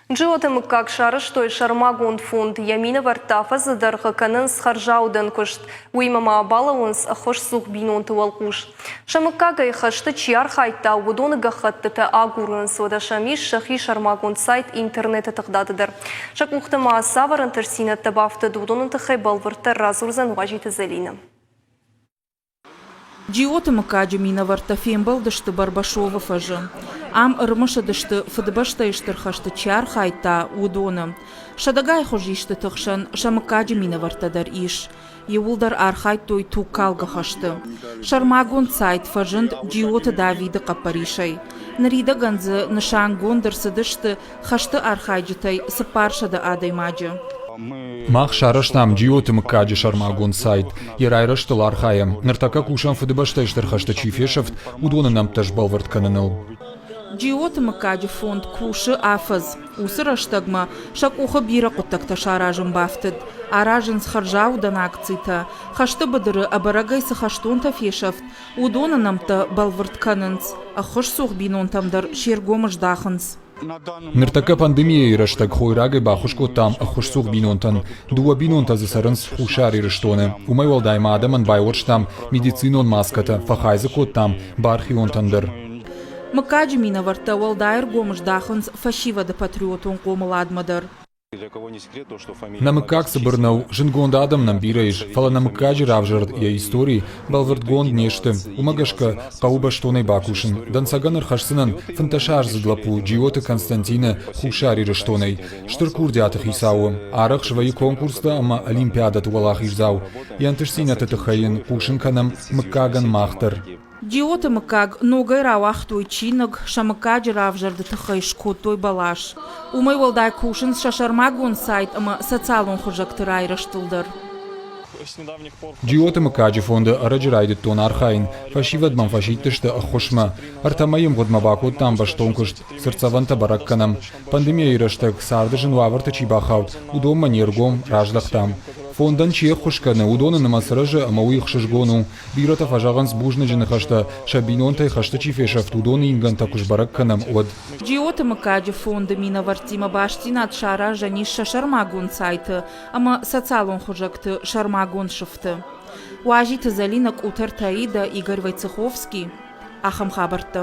Джиоты мыггаг сарӕзтой сӕрмагонд фонд. Йӕ минӕвӕрттӕ афӕдзы дӕргъы кӕнынц хӕрзаудӕн куыст. Уыимӕ ма балӕууынц ӕххуысцух бинонты уӕлхъус. Сӕ мыггагӕй хӕсты чи архайдта, уыдоны гӕххӕттытӕ агурынц. Уӕдӕ сӕм ис сӕхи сӕрмагонд сайт интернеты тыгъдады дӕр. Сӕ къухты ма цавӕр ӕнтыстдзинӕдтӕ бафтыд, уыдоны тыххӕй бӕлвырддӕр радзурдзӕн Уазиты Зӕлинӕ. Джиоты мыггаджы минӕвӕрттӕ фембӕлдысты Барбашовы фӕзы. Ам ӕрымысыдысты, Фыдыбӕстӕйы Стыр хӕсты чи архайдта, уыдоны. Сӕдӕгай хуызистыты хсӕн сӕ мыггаджы минӕвӕрттӕ дӕр ис. Иууылдӕр архайдтой тугкалгӕ хӕсты. Сӕрмагонд сайт фӕзынд Джиоты Давиды хъӕппӕрисӕй. Ныридӕгӕн дзы нысангонд ӕрцыдысты хӕсты архайджытӕй 400 адӕймаджы. Мах сарӕзтам Джиоты мыггаджы сӕрмагонд сайт. Йӕ райрӕзтыл архайӕм. Ныртӕккӕ кусӕм Фыдыбӕстӕйы Стыр хӕсты чи фесӕфт, уыдоны нӕмттӕ сбӕлвырд кӕныныл. Джиоты мыггаджы фонд кусы афӕдз. Уыцы рӕстӕгмӕ сӕ къухы бирӕ хъуыддӕгтӕ саразын бафтыд. Аразынц хӕрзаудӕн акцитӕ, хӕсты быдыры ӕбӕрӕгӕй цы хӕстонтӕ фесӕфт, уыдоны нӕмттӕ бӕлвырд кӕнынц, ӕххуысцух бинонтӕм дӕр се ргом здахынц. Ныртӕккӕ пандемийӕйы рӕстӕг хойрагӕй баххуыс кодтам ӕххуысцух бинонтӕн. Дыууӕ бинонтӕ дзы цӕрынц Хуссар Ирыстоны. Уымӕй уӕлдай ма адӕмӕн байуӕрстам медицинон маскӕтӕ, фӕхай дзы кодтам бархионтӕн дӕр. Мыггаджы минӕвӕрттӕ уӕлдай ӕргом здахынц фӕсивӕды патриотон хъомыладмӕ дӕр. Нӕ мыггаг цыбыр нӕу, зындгонд адӕм нӕм бирӕ ис, фӕлӕ нӕ мыггаджы равзӕрд, йӕ истори бӕлвырдгонд не сты. Уымӕ гӕсгӕ хъӕуы бӕстонӕй бакусын. Дӕнцӕгӕн ӕрхӕсдзынӕн фынддӕсаздзыд лӕппу Джиоты Константины Хуссар Ирыстонӕй. Стыр курдиаты хицау у, арӕх свӕййы конкурстӕ ӕмӕ олимпиадӕты уӕлахиздзау. Йӕ ӕнтыстдзинӕдты тыххӕй йын хъусын кӕнӕм мыггагӕн мах дӕр. Джиоты мыггаг ногӕй рауагътой чиныг, сӕ мыггаджы равзӕрды тыххӕй скодтой бӕлас. Уымӕй уӕлдай кусынц сӕ сӕрмагонд сайт ӕмӕ социалон хуызӕгты райрӕзтыл дӕр. Джиоты мыггаджы фонды ӕрӕджы райдыдтон архайын. Фӕсивӕд мӕм фӕсидтысты ӕххуысмӕ. Ӕртӕ мӕйы мгъуыдмӕ бакодтам бӕстон куыст, цыртдзӕвӕнтӕ бӕрӕг кӕнӕм. Пандемийӕйы рӕстӕг царды зын уавӕрты чи бахауд, уыдонмӕ не ргом раздӕхтам. Фондӕн чи ӕххуыс кӕны, уыдоны нымӕц рӕзы ӕмӕ уый ӕхсызгон у. Бирӕтӕ фӕзӕгъынц бузныджы ныхӕстӕ, сӕ бинонтӕй хӕсты чи фесӕфт, уыдоны ингӕнтӕ куы сбӕрӕг кӕнӕм, уӕд. Джиоты мыггаджы фонды минӕвӕрттимӕ бастдзинад саразӕн ис сӕ сӕрмагонд сайты ӕмӕ социалон хуызӕгты сӕрмагонд сыфты. Уазиты Зӕлинӕ, Къутӕрты Аидӕ, Игорь Войцеховский. Ахӕм хабӕрттӕ.